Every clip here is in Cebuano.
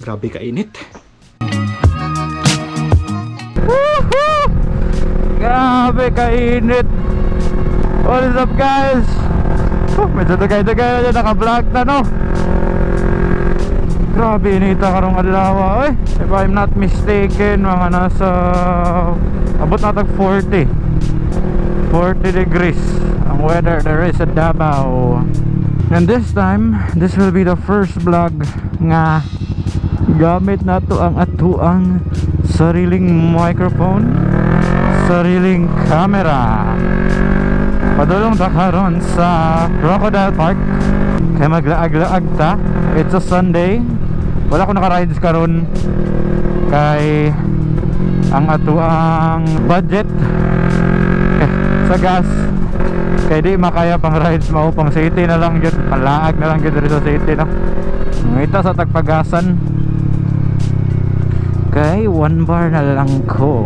Grabe kainit. Woohoo! Grabe kainit. What is up, guys? Oh, medyo dagay-dagay na dyan, naka-vlog na, no? Grabe inita karong adlaw, eh. If I'm not mistaken, mga nasa abot na tag 40 degrees ang weather there is at Davao. And this time, this will be the first vlog nga gamit na to ang atuang sariling microphone, sariling camera. Padulong ta karon sa Crocodile Park kay maglaag-laag ta. It's a Sunday. Wala ko naka-rides karon kay ang atuang budget sa gas kay di makaya pang rides, mao pang city na lang gyud, palaag na lang gyud diri sa city, no. Ngita sa tagpagasan kay one bar na lang ko.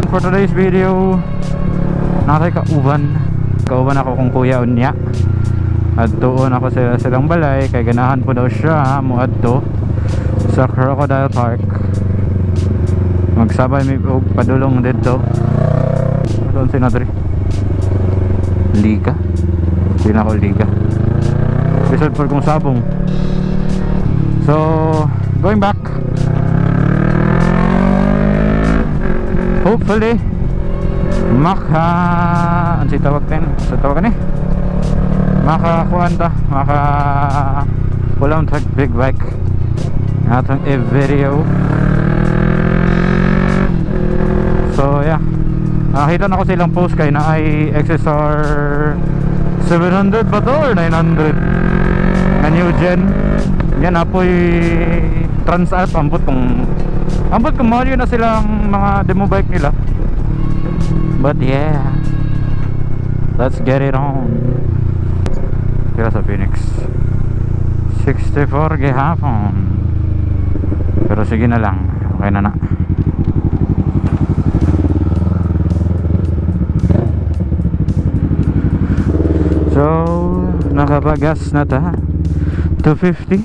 For today's video, natay kauban. Kauban ako kung kuya unya. Adtuon ako sila silang balay kay ganahan po daw siya moadto sa Crocodile Park. Magsabay mi og padulong didto. Doon si Nadri. Liga. Di na ako liga. Lisod po kong sabong. So, going back. Hopefully maka ano si tawag din sa tawag ni maka kuan ta, maka walang tag big bike atong i-video. So yeah, nakita na ko silang post kay na ay XSR 700 ba to or 900 na new gen yan, apoy Transalp. Ambot kung mahal yun na silang mga demo bike nila. But yeah, let's get it on. Kira sa Phoenix 64 gihapon. Pero sige na lang, okay na na. So, nakapagas na ta. 250,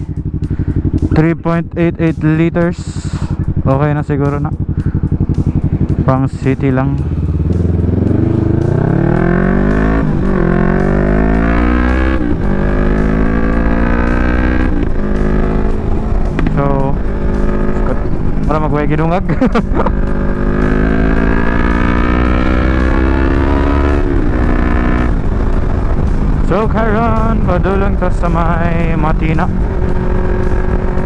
3.88 liters. Okay na siguro na. Pang city lang. So, wala magway gidungag. So karon padulong ta sa may Matina.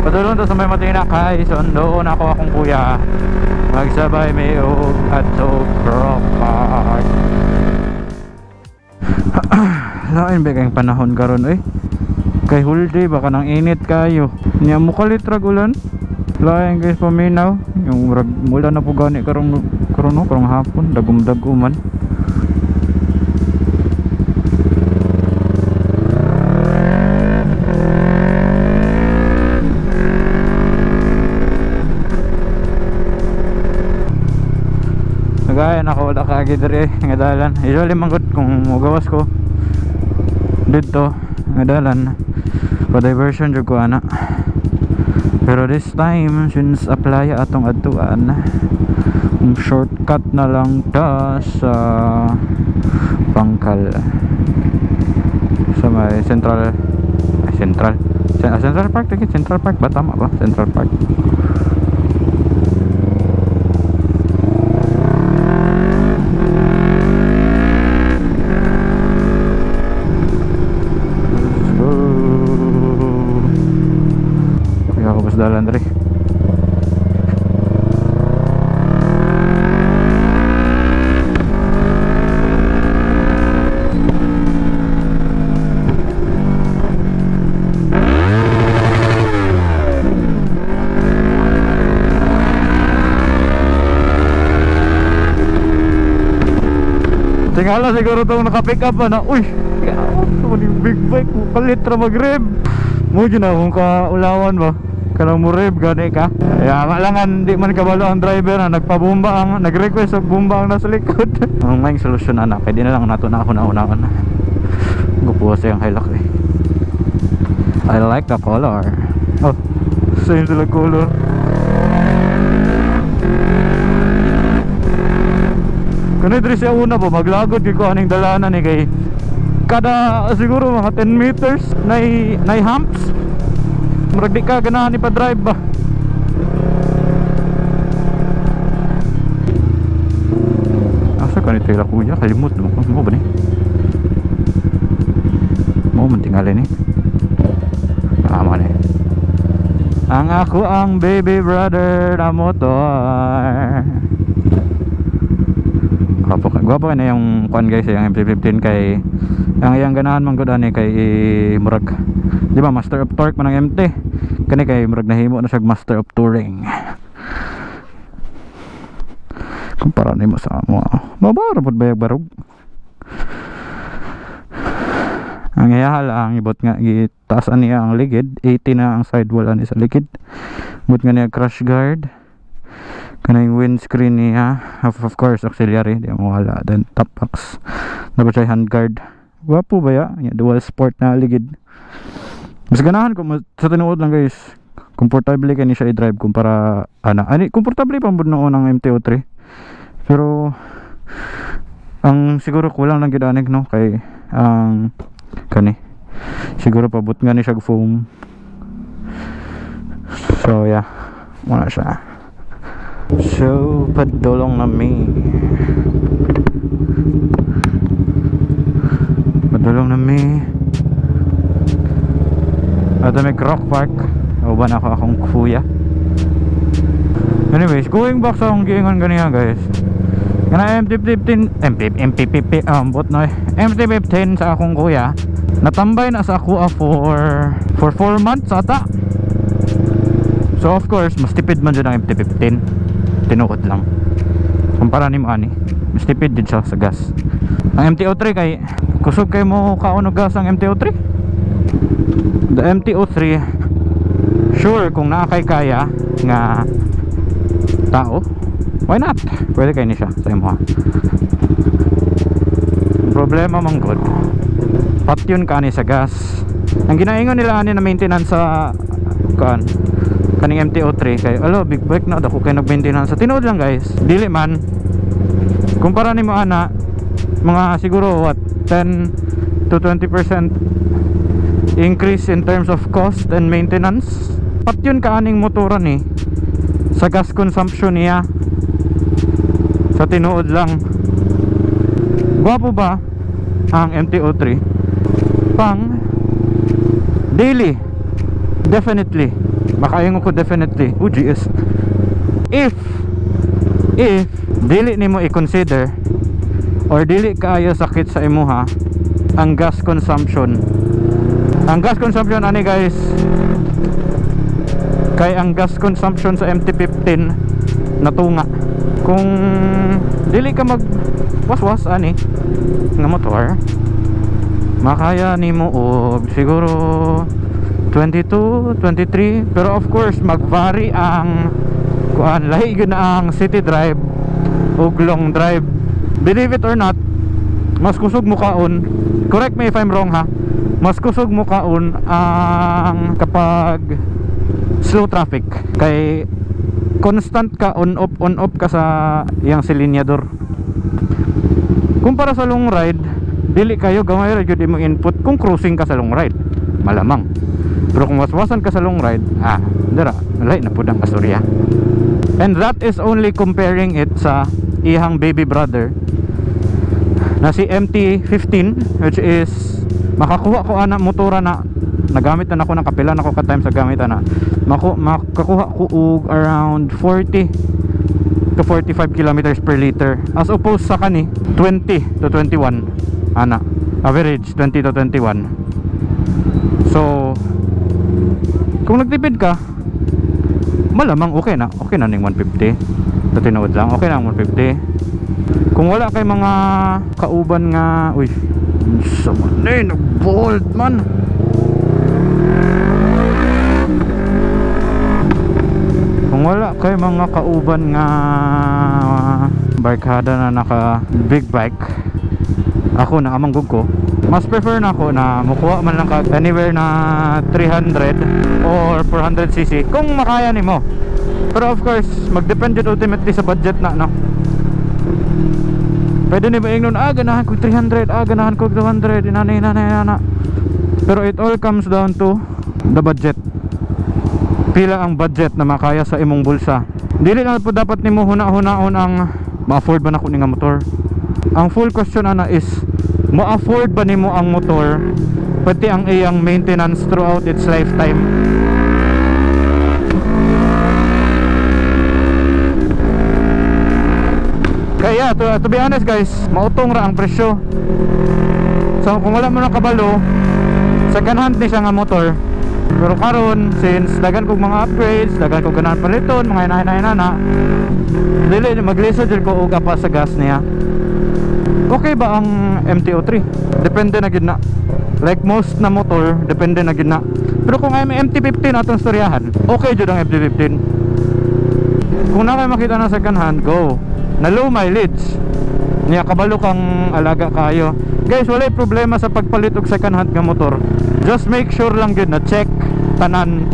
Padulong ta sa may Matina kay sundoon ako akong kuya. Magsabay mi og adto Croc Park. Lain ba kayong panahon karon eh? Kay whole day baka nang init kayo. Nya mo kalit rag ulan. Lain guys paminaw, yung rag mula na po gani karong karon no, karong hapon dagum-daguman. Nagaya na ako, wala kaagi diri nga dalan. Usually man gud kung mogawas ko didto nga dalan, pa diversion jud ko ana. Pero this time, since applya atong adtuan, shortcut na lang ta sa Bangkal, sa may Central, ay, Central Central Park, Central Park ba? Tama ba? Central Park. Dalan diri. Tingala siguro itong naka-pick up na. Uy, yung big bike mo kalit ra mag-rev. Mo gyud na akong kaulawan ba. Kanang mo rev gani ka. Kaya malangan di man kabalo ang driver na nagpabomba ang nag-request og bomba ang nasa likod. Ang may solusyon ana, kay di na lang nato na ako nauna-una. Gupuha sa yung Hilux eh. I like the color. Oh. Same sila color. Kani diri siya una po, maglagod gyud ko aning dalanan ni kay kada siguro mga 10 meters nay humps. Murag di ka ganahan ipa-drive ba. Asa ka ni tila kuya, kalimot mo ko mo ba ni? Mo man tingali ni. Tama ni. Ang ako ang baby brother na motor. Gwapo na yung kuan guys, yung MT-15 kay ang iyang ganahan man gud ani kay murag di ba master of torque man ang MT kani kay murag nahimo na siya master of touring. Kumpara nimo sa amo, mabara pud bayag barog. Ang iya lang ibot nga gitaasan niya ang ligid, 80 na ang sidewall ani sa ligid. Ibot nga niya crash guard. Kanang windscreen niya, of course auxiliary, di mo wala. Then top box na ba siya hand guard. Gwapo ba ya? Dual sport na ligid. Mas ganahan ko sa tinuod lang guys. Komportable kay ni siya i-drive kumpara ana. Ani komportable pa pud noon ang MT-03. Pero ang siguro kulang lang gid anig no kay ang kani siguro pabot nga ni siya foam. So yeah, wala siya. So padulong na mi. Padulong na mi. At may Rock Park. Uban ako akong kuya. Anyways, going back sa akong giingon ganiya guys. Kana MT-15 MPPP bot na MT-15 sa akong kuya. Natambay na sa ako for 4 months ata. So of course, mas tipid man jud ang MT-15. Tinuod lang. Kumpara nimo ani, mas tipid din siya sa gas. Ang MT-03 kay kusog kay mo kaon og gas ang MT-03. The MT-03 sure kung naa kay kaya nga tao, why not? Pwede kay ni siya sa imo. Problema man gud, patyon ka ani sa gas. Ang ginaingon nila ani na maintenance sa kuan kaning MT-03 kay alo big bike na dako kay nag-maintenance. Sa tinuod lang guys, dili man kumpara nimo ana mga siguro what 10 to 20% increase in terms of cost and maintenance. Patyon ka aning motora ni sa gas consumption niya. Sa tinuod lang. Gwapo ba ang MT-03 pang daily? Definitely. Makaingon ko definitely. Oh, GS. If dili nimo i-consider or dili kaayo sakit sa imuha ang gas consumption. Ang gas consumption ani guys, kay ang gas consumption sa MT-15 natunga. Kung dili ka mag waswas ani nga motor, makaya nimo og siguro 22, 23, pero of course mag-vary ang kuan, lahi gyud na ang city drive ug long drive. Believe it or not, mas kusog mo kaon, correct me if I'm wrong ha, mas kusog mo kaon ang kapag slow traffic kay constant ka on off ka sa iyang silinyador. Kumpara sa long ride, dili kayo gamay ra gyud imong input kung cruising ka sa long ride, malamang. Pero kung waswasan ka sa long ride, dira lahi na pud ang kasturya. And that is only comparing it sa ihang baby brother na si MT-15, which is makakuha ko ana motora na nagamit na nako ng kapila nako ka time sa gamit ana. Makakuha ko og around 40 to 45 kilometers per liter as opposed sa kani 20 to 21 ana, average 20 to 21. So kung nagtipid ka, malamang okay na ning 150. Sa tinuod lang, okay na ang 150. Kung wala kay mga kauban nga, uy, sama na eh, nag-bolt man. Kung wala kay mga kauban nga barkada na naka big bike, ako na amanggog ko, Mas prefer na ako na mukuha man lang ka anywhere na 300 or 400 cc kung makaya nimo. Pero of course, magdepende jud ultimately sa budget na, no? Pwede ni ba ingnon, "Ah, ganahan ko 300, ah, ganahan ko 200," inana, inana, inana. Pero it all comes down to the budget. Pila ang budget na makaya sa imong bulsa. Dili na po dapat nimo huna-hunaon ang ma-afford ba nako ni nga motor. Ang full question ana is ma-afford ba nimo ang motor pati ang iyang maintenance throughout its lifetime. Kaya to be honest, guys, mautong ra ang presyo. So kung wala mo nang kabalo, second hand ni siya nga motor. Pero karon, since daghan kog mga upgrades, daghan kog ganahan paliton, mga inahin na, dili maglisod jud ko og apa sa gas niya. Okay ba ang MT-03? Depende na gid na. Like most na motor, depende na gid na. Pero kung ay MT-15 atong storyahan, okay jud ang MT-15. Kung na kayo makita na second hand, go. Na low mileage. Niya kabalo kang alaga kayo. Guys, walay problema sa pagpalit og second hand nga motor. Just make sure lang gyud na check tanan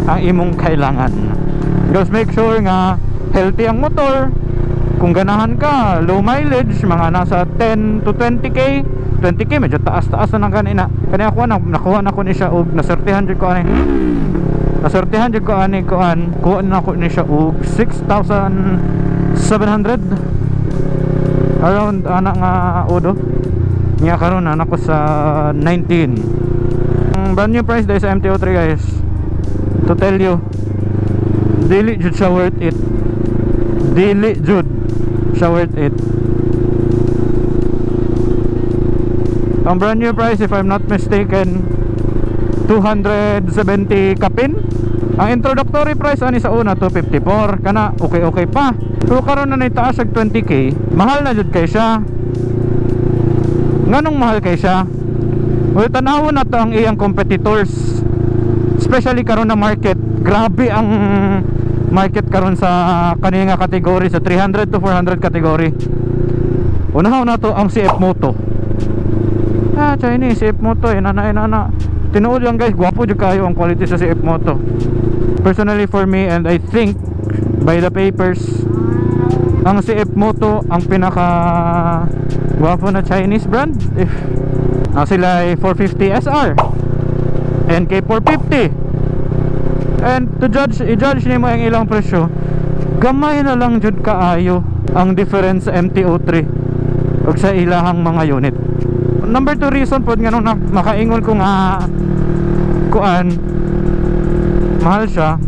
ang imong kailangan. Just make sure nga healthy ang motor. Kung ganahan ka, low mileage, mga nasa 10 to 20K. 20K medyo taas-taas na nang kanina. Kani ako na nakuha na ko ni siya og nasortihan jud ko ani. Nasortihan jud ko ani kuan, kuha na ko ni siya og 6,700 around ana nga odo. Niya karon na ko sa 19. Ang brand new price dahil sa MT-03, guys, to tell you, dili jud siya worth it. Dili jud siya worth it. Ang brand new price, if I'm not mistaken, 270 kapin. Ang introductory price ani sa una 254 kana, okay okay pa. Pero karon na nitaas og 20K, mahal na jud kay siya. Nganong mahal kay siya? Well, tanawon na to ang iyang competitors. Especially karon na market, grabe ang market karon sa kani nga category, sa 300 to 400 category. Unahon na to ang CF Moto. Ah, Chinese CF Moto, inana inana. Tinuod lang, guys, gwapo jud kayo ang quality sa CF Moto. Personally for me, and I think by the papers, ang CF Moto ang pinaka gwapo na Chinese brand. If sila ay 450 SR, NK 450, and to judge, i-judge nimo ang ilang presyo, gamay na lang jud kaayo ang difference sa MT-03 ug sa ilahang mga unit. Number 2 reason pod nganong makaingon ko nga kuan mahal siya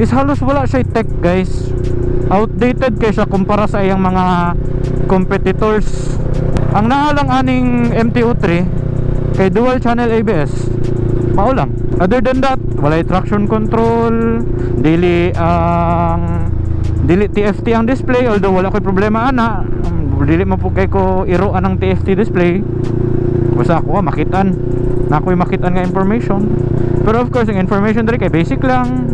is halos wala siya tech, guys. Outdated kay siya kumpara sa iyang mga competitors. Ang naa lang aning MT-03 kay dual channel ABS, mao lang. Other than that, walay traction control, dili ang dili TFT ang display, although wala koy problema ana. Dili man po kay ko iro anang TFT display, basta ako makitan na ako'y makitan nga information. Pero of course, ang information diri kay basic lang,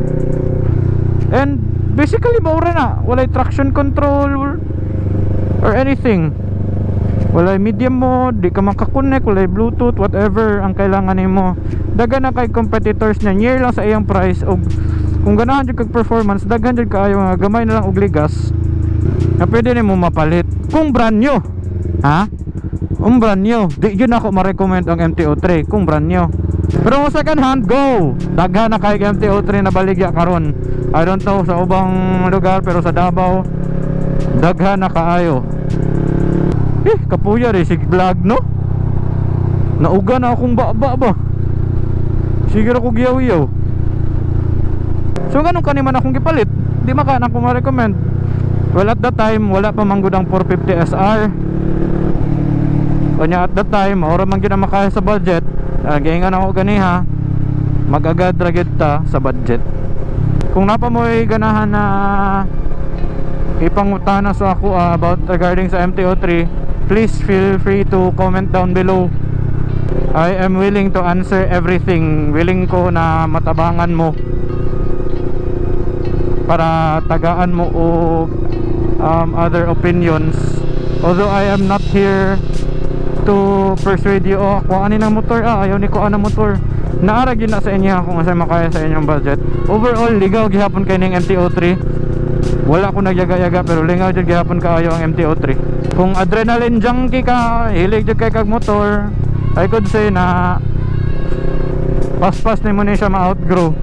and basically mao ra na. Walay traction control or anything, walay media mode, di ka makakonect, walay Bluetooth, whatever ang kailangan nimo. Daghan na kay competitors na near lang sa iyang price, og kung ganahan jud kag performance, daghan jud kaayo nga gamay na lang og ligas na pwede nimo mapalit kung brand new. Ha, kung brand new, di jud ako ma-recommend ang MT-03 kung brand new. Pero kung second hand, go. Daghan na kay MT-03 na baligya karon. I don't know sa ubang lugar, pero sa Davao daghan na kaayo. Eh, kapuya rin si vlog, no? Nauga na akong baba ba. Sige ra ko giyaw-iyaw. So ganun kani man akong gipalit, di maka na ako ma-recommend. Well, at that time, wala pa man gud ang 450 SR. Kanya at that time, maura man gyud ang makaya sa budget. Giingon ako ganiha, mag-agad ra gyud ta sa budget. Kung napa mo'y ganahan na ipangutana sa ako about regarding sa MT-03, please feel free to comment down below. I am willing to answer everything. Willing ko na matabangan mo para tagaan mo og other opinions. Although I am not here to persuade you, "Oh, kuha ni ng motor, ah, ayaw ni kuha ng motor." Naa ra gyud na sa inyo kung asa makaya sa inyong budget. Overall, ligaw gihapon kay ning MT-03. Wala ko nagyaga-yaga, pero lingaw jud gihapon kaayo ang MT-03. Kung adrenaline junkie ka, hilig jud kay kag motor, I could say na paspas nimo ni siya ma-outgrow.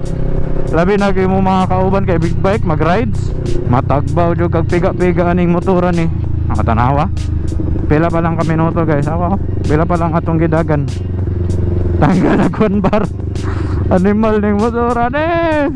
Labi na mo mga kauban kay big bike, mag rides, matagbaw jud kag piga-piga aning motoran ni. Nakatanawa. Pila pa lang ka minuto, guys. Ako, pila pa lang atong gidagan. Tanggal na bar. Animal ning motoran eh.